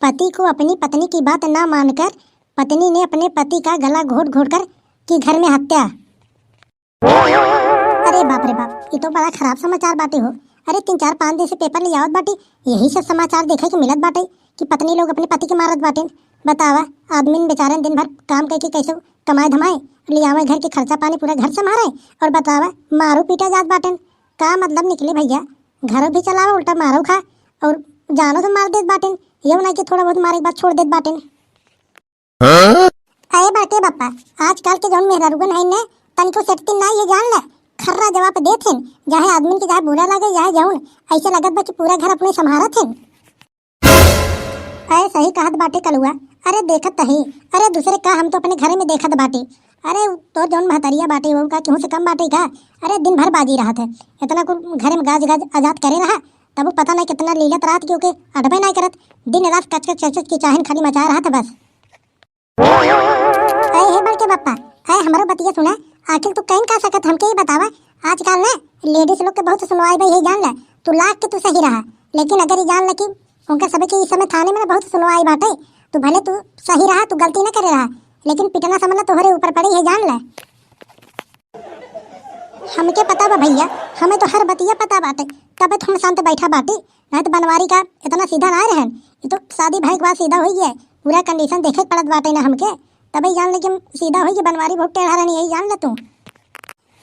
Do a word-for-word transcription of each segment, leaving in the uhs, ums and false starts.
पति को अपनी पत्नी की बात ना मानकर पत्नी ने अपने पति का गला घोट घोट कर की घर में हत्या। अरे बाप रे बाप, ये तो बड़ा खराब समाचार बाटे हो। अरे तीन चार पाँच दिन से पेपर ले आवत बाटे, यही सब समाचार देखे के मिलत बाटे कि पत्नी लोग अपने पति के मारत बाटेन। बतावा, आदमी बेचारे दिन भर काम करके कैसे कमाए धमाए, ले आवे घर के खर्चा पानी पूरा घर संभारे, और बतावा मारो पीटा जात बाटेन। का मतलब निकले भैया, घरो भी चलावे उल्टा मारो खा, और जानो से मार देत बाटेन। ये ना कि थोड़ा बहुत मारे के बाद छोड़ देत बाटेन। अरे बाटे बापा, आजकल के जौन मेहरारुगन है ने, तनिको सेटती ना, ये जान ले, खर्रा जवाब देत हैं, चाहे आदमी के चाहे बुरा लगे चाहे जौन, ऐसे लगत बा कि पूरा घर अपने संभारत हैं। अरे सही कहत बाटे कलुआ, अरे देखत तही, अरे दूसरे का, हम तो अपने घरे में देखत बाटी। अरे तो जौन महतरिया बाटे वो का केहू से कम बाटे का? अरे दिन भर बाजी रहत है, इतना कुल घरे में गाज गाज आजाद करे रहा, तब वो पता नहीं कितना लीलत रात के ओके अटबे नहीं करत, दिन रात कच कच चच की चाहन खाली मचा रहत है बस। अरे हे बड़के बप्पा, अरे हमरो बतिया सुना, आखिर तू कहीं का सकत, हमके ही बतावा। आजकल ना लेडीज लोग के बहुत सुनवाई बा, यही जान ला। तू लाख के तू सही रहा, लेकिन अगर ये जान ला कि उनका सबके इस समय थाने में ना बहुत सुनवाई बाटे, तू भले तू सही रहा, तू गलती ना करे रहा, लेकिन पिटना समझ ला तोहरे ऊपर पड़ी है, जान ला। हमके पता बा भैया, हमें तो हर बतिया पता बाटे, तबे तो हम शांत बैठा बाटी, नहीं तो बनवारी का इतना सीधा ना रहन। ये तो शादी भय के बाद सीधा होई है, पूरा कंडीशन देखे के पड़त बाटे ना हमके, तबे जान ले कि हम सीधा होई, बनवारी बहुत टेढ़ा रहनी, यही जान ले तू।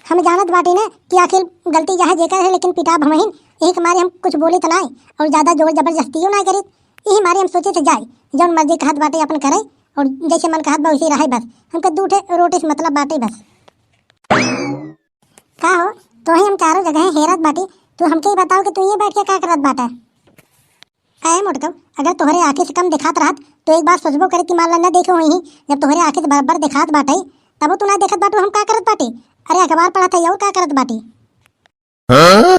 हम जानत बाटी ना कि आखिर गलती चाहे जेकर है, लेकिन पिटाब हमहिन, यही के मारे हम कुछ बोली तो नाई और ज्यादा जोर जबरदस्तियों ना करित। यही मारे हम सोचे थे जाए, जौन मर्जी कहत बाटे अपन करे और जैसे मन कहत बा वैसे रहे बस। हमके दू ठे रोटी से मतलब बाटे बस। का हो, तोहे हम चारों जगह हेरत बाटी, तू हमके ही बताओ कि तू ये बैठ के का करत बाटा? अरे मोटकऊ, अगर तोहरे आँखी से कम दिखात रहत तो एक बार सोचबो करे कि मान ला न देखे होई, जब तोहरे आँखी से बराबर दिखात बाटे तबो तू ना देखत बाटू हम का करत बाटी? अरे अखबार पढ़त है और का करत बाटी? हाँ?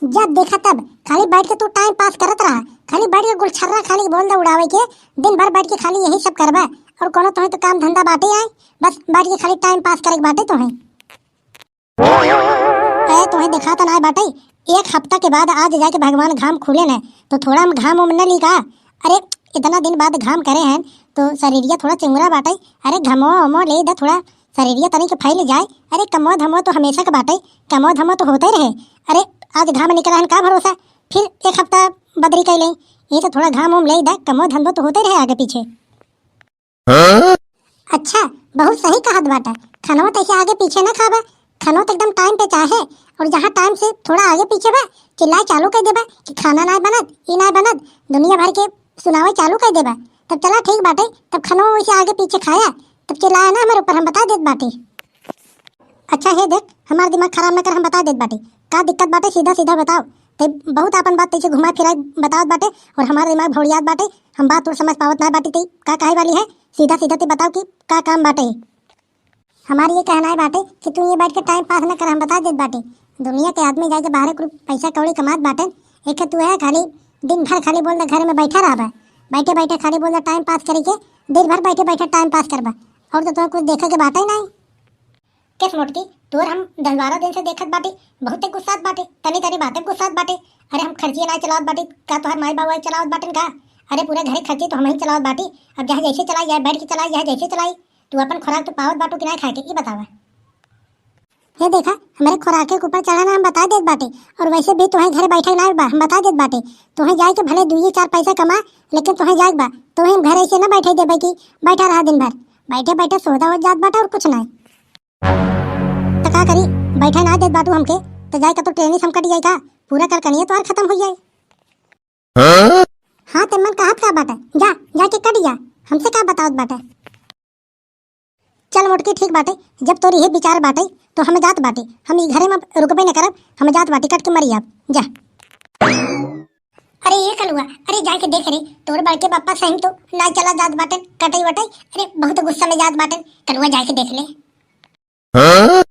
जब देखा तब खाली बैठ के तू टाइम पास करत रहा, खाली बैठ के गुलछर्रा खाली बोल दे उड़ावे के, दिन भर बैठ के खाली यही सब करबा और कोनो तोहे तो काम धंधा बाटे आए, बस बैठ के खाली टाइम पास करे के बाटे तोहे। अरे तोहे देखा तो ना बाटे, एक हफ्ता के बाद आज जाके भगवान घाम खुले न, तो थोड़ा हम घाम उम न ली का? अरे इतना दिन बाद घाम करे हैं तो शरीरिया थोड़ा चिंगुरा बाटे। अरे घमवा उमवा ले द थोड़ा, शरीरिया तनी के फैल जाए। अरे कमवा धमवा तो हमेशा के बाटे, कमवा धमवा तो होते रहे। अरे आज घाम निकला है का भरोसा, फिर एक हफ्ता बदरी कैले, ये तो थोड़ा घाम उम ले द, कमवा धमवा तो होते रहे आगे पीछे। हाँ? अच्छा, बहुत सही कहत बाटा। खानवा तो ऐसे आगे पीछे ना खाबा, खानवा तो एकदम टाइम पे चाहे, और जहाँ टाइम से थोड़ा आगे पीछे बा, चिल्लाए चालू कर देबा कि खाना ना बनत, ई ना बनत, दुनिया भर के सुनावे चालू कर देबा। तब चला ठीक बाटे, तब खानवा वैसे आगे पीछे खाया, तब चिल्लाया ना हमारे ऊपर, हम बता देत बाटी। अच्छा हे देख, हमार दिमाग खराब न कर, हम बता देत बाटी का दिक्कत बाटे, सीधा सीधा बताओ। ते बहुत आपन बात तैसे घुमा फिरा बतावत बाटे और हमार दिमाग भौड़ियात बाटे, हम बात तोर समझ पावत ना बाटी। ते का कहे वाली है, सीधा सीधा ते बताओ कि का काम बाटे। हमार ये कहना है बाटे कि तू ये बैठ के टाइम पास न कर, हम बता देत बाटी। दुनिया के आदमी जाके बाहर कुल पैसा कौड़ी कमात बाटे, एक तू है खाली दिन भर खाली बोल दे घर में बैठा रहबा, बैठे बैठे खाली बोल दे टाइम पास करे के, दिन भर बैठे बैठे टाइम पास करबा और तो तोर कुछ देखे के बाटे ही नहीं। केस मोटकी, तोर हम दस बारह दिन से देखत बाटी, बहुते गुस्सात बाटे, तनी तनी बाते गुस्सात बाटे। अरे हम खर्चिए ना चलावत बाटी, का तोहार माई बाबू चलावत बाटेन का? अरे पूरा घरे खर्ची तो हम ही चलावत बाटी। अब चाहे जैसे चलाई, चाहे बैठ के चलाई, चाहे जैसे चलाई, तू अपन खुराक तो पावत बाटू कि ना खाए के, ई बतावा। हे देखा, हमरे खुराके के ऊपर चढ़ा ना हम बता देत बाटी, और वैसे भी तोहे घरे बैठे ना बा, हम बता देत बाटी। तोहे जाए के भले दुइये चार पैसा कमा, लेकिन तोहे जाए के बा, तोहे हम घरे ऐसे ना बैठे देबे कि बैठा रहा दिन भर, बैठे बैठे सोदा हो जात बाटा और कुछ ना। त का करी, बैठे ना देत बाटू हमके, त जाए का तो ट्रेनिस हम कट जाए का, पूरा करकनिया तोहार खत्म हो जाए। हाँ? हाँ, ते मन कहत का बाटे, जा, जाके कट जा, हमसे का बतावत बाटे। चल मोटकी ठीक बाटे, जब तोर इहे विचार बाटे तो हम जात बाटे, हम ई घरे में रुकबे न करब, हम जात बाटे, कट के मरी अब, जा। अरे ये कलुआ, अरे जाके देख रे, तोर बड़के पापा सही में तो ना चला जात बाटे, कटई वटई, अरे बहुत गुस्सा में जात बाटे, कलुआ जाके देख ले। हाँ?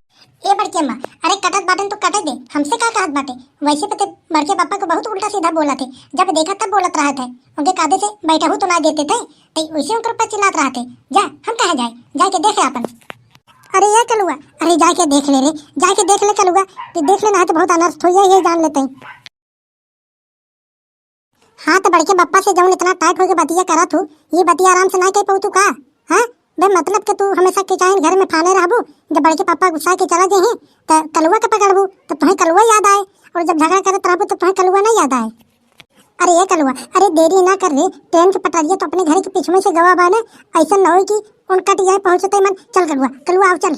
ए बड़की अम्मा, अरे कटत बाटन तो कटे दे, हमसे का कहत बाटे? वैसे पे ते बड़के पापा को बहुत उल्टा सीधा बोला थे, जब देखा तब बोलत रहा थे, उनके कादे से बैठहू तो ना देते थे, ते वैसे उनकर ऊपर चिल्लात रहा थे। जा, हम कहा जाए, जाके देखे आपन। अरे ये कलुआ, अरे जाके देख ले रे, जाके देख ले कलुआ, ते देख ले ना तो बहुत अनर्थ हो जाए, ये जान लेते हैं। हाँ, तो बड़के पप्पा से जौन इतना टाइट होके बतिया करत हूँ, ये बतिया आराम से ना कह पाऊ तू का? हाँ, बे मतलब के तू हमेशा किचाइन घर में फाने रहबू, जब बड़के पप्पा गुस्सा के चला जइहीं, तो कलुआ के पकड़बू, तो तुम्हें कलुआ याद आए, और जब झगड़ा करत रहबू, तो तुम्हें कलुआ नहीं याद आए। अरे ये कलुआ, अरे देरी ना कर रे, ट्रेन के पटरिया तो अपने घर के पीछे में से गवा बा ना, ऐसा न होई कि उनका टियाई पहुँचते मन, चल कलुआ, कलुआ आओ चल।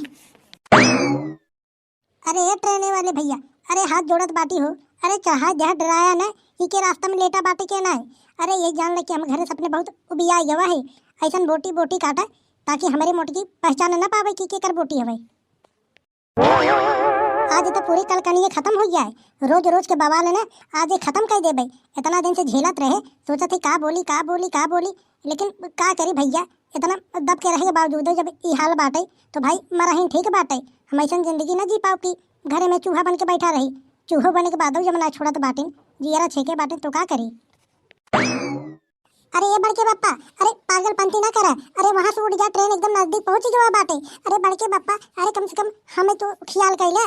अरे ए ट्रेने वाले भैया, अरे हाथ जोड़त बाटी हो, अरे चढ़ा जहाँ डराया न, ई के रास्ता में लेटा बाटे के ना है। अरे ये जान ले कि हम घरे से अपने बहुत उबिया गवा है, ऐसन बोटी बोटी काटा ताकि हमारे मोटकी पहचान न पावे कि केकर बोटी हवे। आज तो पूरी कलकनिये खत्म हो गया है, रोज रोज के बवाल है ना, आज ये खत्म कर देबे। इतना दिन से झेलत रहे, सोचत है का बोली का बोली का बोली, लेकिन का करी भैया, इतना दब के रहे के बावजूदो जब ई हाल बाटे, तो भाई मरहिन ठीक बाटे। हम ऐसन जिंदगी ना जी पाओ कि घरे में चूहा बन के बैठा रही। चूहो बने के बादो जब ना छोड़त बाटिन, जियरा छेके बाटिन, तो का करी? अरे ये बड़के बप्पा, अरे पागलपंती ना करा। अरे वहां से उठ जा, ट्रेन एकदम नजदीक पहुंच गवा बाटे। अरे बड़के बप्पा, अरे कम से कम हमें तो ख्याल कैला।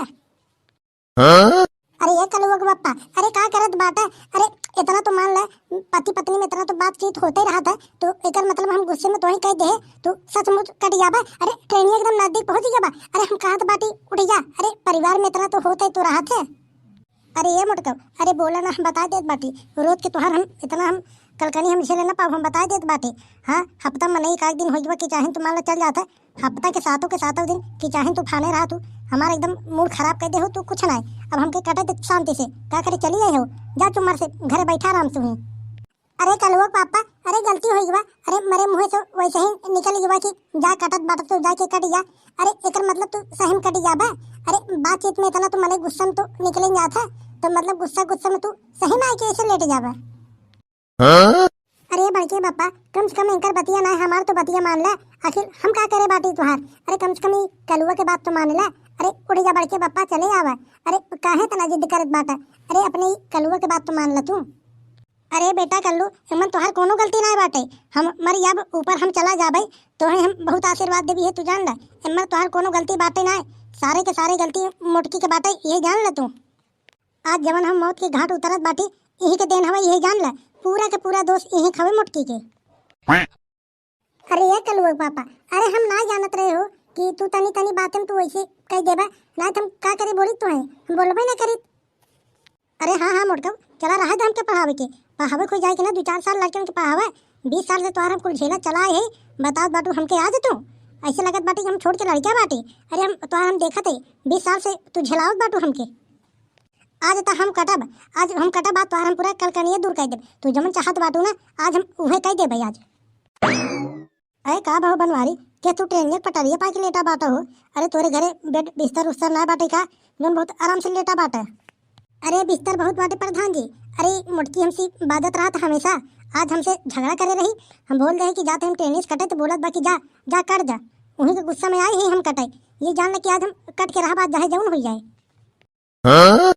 हाँ? अरे ये कलुआ के बप्पा, अरे का करत बाटा? अरे इतना तो मान ले, पति पत्नी में इतना तो बातचीत होते ही रहत है, तो एकर मतलब हम गुस्से में तोहे कह दे, तू सचमुच कट जाबा। अरे ट्रेन एकदम नजदीक पहुंच गया बा। अरे हम कहत बाटी उठ जा, अरे परिवार में इतना तो होते तो रहत है। अरे ये मोटकव, अरे बोला ना, हम बता देत बाटी, रोज के तोहार हम इतना हम कलकनी हम झेले ना पाऊ, हम बता देत बाटी। हाँ, हफ्ता में नहीं एक आध दिन हो गया कि चाहे तो मान ला चल जाता, हफ्ता के सातों के सातों दिन कि चाहे तू फाने रहा तू, हमारा एकदम मूड खराब कर दे हो तू, कुछ ना है। अब हमके कटे दे शांति से, का करे चली जाए हो, जा चुमार से घरे बैठा आराम से हुई। अरे कलुआ पापा, अरे गलती हो गई बा, अरे मरे मुँहे से वैसे ही निकल गई बा कि जा कटत बाटत तो जाके कट जा। अरे एकर मतलब तू सही में कट जाबा। अरे बातचीत में इतना तो मने गुस्सा में तो निकले जात है, तो मतलब गुस्सा गुस्सा में तू सही में आके ऐसे लेट जाबा। हाँ? अरे बड़के बप्पा, कम से कम इनकर बतिया ना, हमार तो बतिया मान ला। आखिर हम का करे बाटी तुहार? अरे कम से कम ई कलुआ के बात तो मान ला। अरे उठ जा बड़के बप्पा, चले आवा। अरे काहे इतना जिद करत बाटा? अरे अपने ई कलुआ के बात तो मान ला तू। अरे बेटा कल्लू, एमन तोहार कोनो गलती ना बाटे। हम मर अब ऊपर हम चला जाबे, तोहे हम बहुत आशीर्वाद देबी है, तू जान ला। एमन तोहार कोनो गलती बाटे ना, सारे के सारे गलती मोटकी के बाटे, ये जान ला तू। आज जवन हम मौत के घाट उतरत बाटी, यही के देन हवे, यही जान ला। पूरा के पूरा दोष यही खावे मोटकी के। अरे ये कलुआ के पापा, अरे हम ना जानत रहे हो कि तू तनी तनी बातें में तू ऐसे कह देबा, ना तो हम का करे बोली तो है, हम बोलबे ना करी। अरे हाँ हाँ मोटकऊ, चला रहा दे हमके पढ़ावे के, पढ़ावे कोई जाए के ना, दो चार साल लड़कन के पढ़ावे, बीस साल से तोहार हम कुल झेला चला है, बताओ बाटू हमके आज तू ऐसे लगत बाटी कि हम छोट के लड़का बाटी। अरे हम तोहार हम देखत है, बीस साल से तू झेलावत बाटू हमके। आज त हम कटब, आज हम कटब, आज तोहार हम पूरा कलकनिया दूर कर देब। तू जमन चाहत बाटू ना, आज हम उहे कर देबे आज। अरे का भाव बनवारी, के तू ट्रेनिया के पटरिया पाके लेटा बाटा हो? अरे तोरे घरे बेड बिस्तर उस्तर ना बाटे का, जौन बहुत आराम से लेटा बाटा? अरे बिस्तर बहुत बाटे प्रधान जी। अरे मोटकी हमसे बाजत रहत हमेशा, आज हमसे झगड़ा करे रही। हम बोल दे कि जाते हम टेनिस कटे तो बोलत बा कि जा, जा कट जा। उही के गुस्सा में आई ही हम कटे। ये जान ले कि आज हम कट के रहब, आज चाहे जौन हो जाए। हाँ?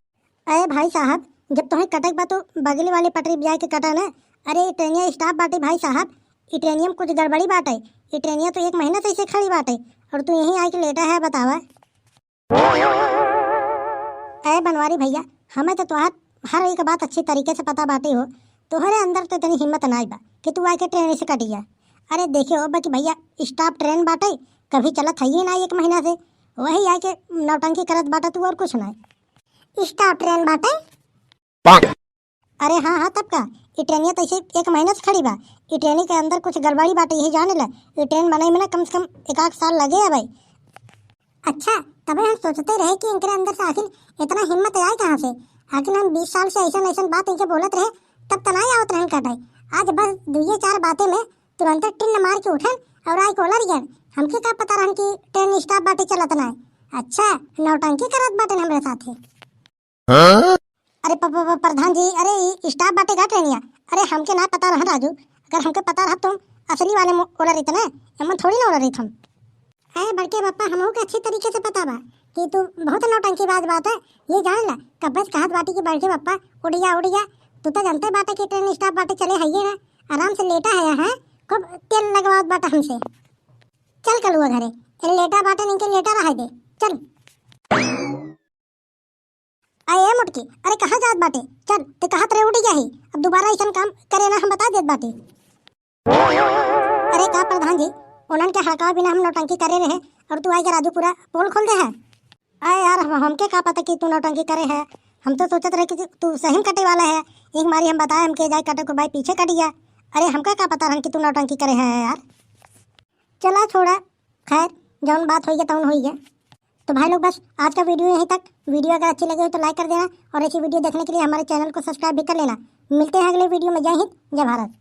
अरे भाई साहब, जब तोहे कटे के बा तो बगले वाले पटरी पे जाके कटा ना। अरे ई ट्रेनिया स्टाफ बाटे भाई साहब, ई ट्रेनिया में कुछ गड़बड़ी बाटे। ई ट्रेनिया तो एक महीना से ऐसे खड़ी बाटे और तू यहीं आके लेटा है, बतावा। अरे बनवारी भैया, हमें तो तोहार हर एक बात अच्छी तरीके से पता बाटे हो, तोहरे अंदर तो इतनी हिम्मत नाई बा कि तू आके ट्रेन से कटिया। अरे देखे हो बा कि भैया, स्टाफ ट्रेन बाटे, कभी चलत है ही ना एक महीना से, वही आके नौटंकी करत बाटा तू और कुछ ना। स्टाफ ट्रेन बाटे? अरे हाँ हाँ, तब का, ई ट्रेनिया तो ऐसे एक महीना से खड़ी बा। ई ट्रेन के अंदर कुछ गड़बड़ी बाटे, यही जाने ला। ई ट्रेन बने में ना कम से कम एक आध साल लगे है भाई। अच्छा, तबे हम सोचते रहे कि इनके अंदर से आखिर इतना हिम्मत आए कहाँ से। आखिर हम बीस साल से ऐसन ऐसन बात इनके बोलत रहे, तब त नाई आवत रहन कटे। आज बस दुइये चार बातें में तुरंत टिन्न मार के उठन और आए कोलर गन। हमके का पता रहन कि ट्रेन स्टाफ बाटे चलत ना है। अच्छा, नौटंकी करत बाटे हमरे साथे। हाँ? अरे प-, प-, प-, प्रधान जी, अरे ई स्टाफ बाटे का ट्रेनिया? अरे हमके ना पता रहा राजू, अगर हमके पता रहा तो हम असली वाले मो-, ओलरित ना, एमन थोड़ी ना ओलरित हम। अरे बड़के पापा, हमहू के अच्छी तरीके से पता बा कि तू बहुत नौटंकीबाज बात है। ये जान ला, कब्बे से कहत बाटी कि बड़के पापा उड़िया उड़िया, तू तो जानते बाटे कि ट्रेन स्टाफ बाटे चले है ये ना, आराम से लेटा है, हैं? खूब तेल लगवात बाटा हमसे। चल कलुआ घरे, ए लेटा बाटे इनके लेटा रहा दे, चल। अरे ए मोटकी, अरे कहाँ जात बाटे? चल, ते कहत रहे उठ गया ही, अब दोबारा ऐसन काम करे ना, हम बता देत बाटे। अरे का प्रधान जी, उन्हन के हड़कावे बिना हम नौटंकी करे रहे और तू आइके राजू पूरा पोल खोल दे है। अरे यार, हम, हमके का पता कि तू नौटंकी करे है, हम तो सोचत रहे कि तू सही में कटे वाला है। एक मारी हम बताए, हमके जाए कटे को भाई पीछे कट गया। अरे हमका का पता रहन कि तू नौटंकी करे है यार। चला छोड़ा, खैर जौन बात होई है तौन होई है। तो भाई लोग बस आज का वीडियो यहीं तक। वीडियो अगर अच्छी लगे हो तो लाइक कर देना और ऐसी वीडियो देखने के लिए हमारे चैनल को सब्सक्राइब भी कर लेना। मिलते हैं अगले वीडियो में। जय हिंद, जय भारत।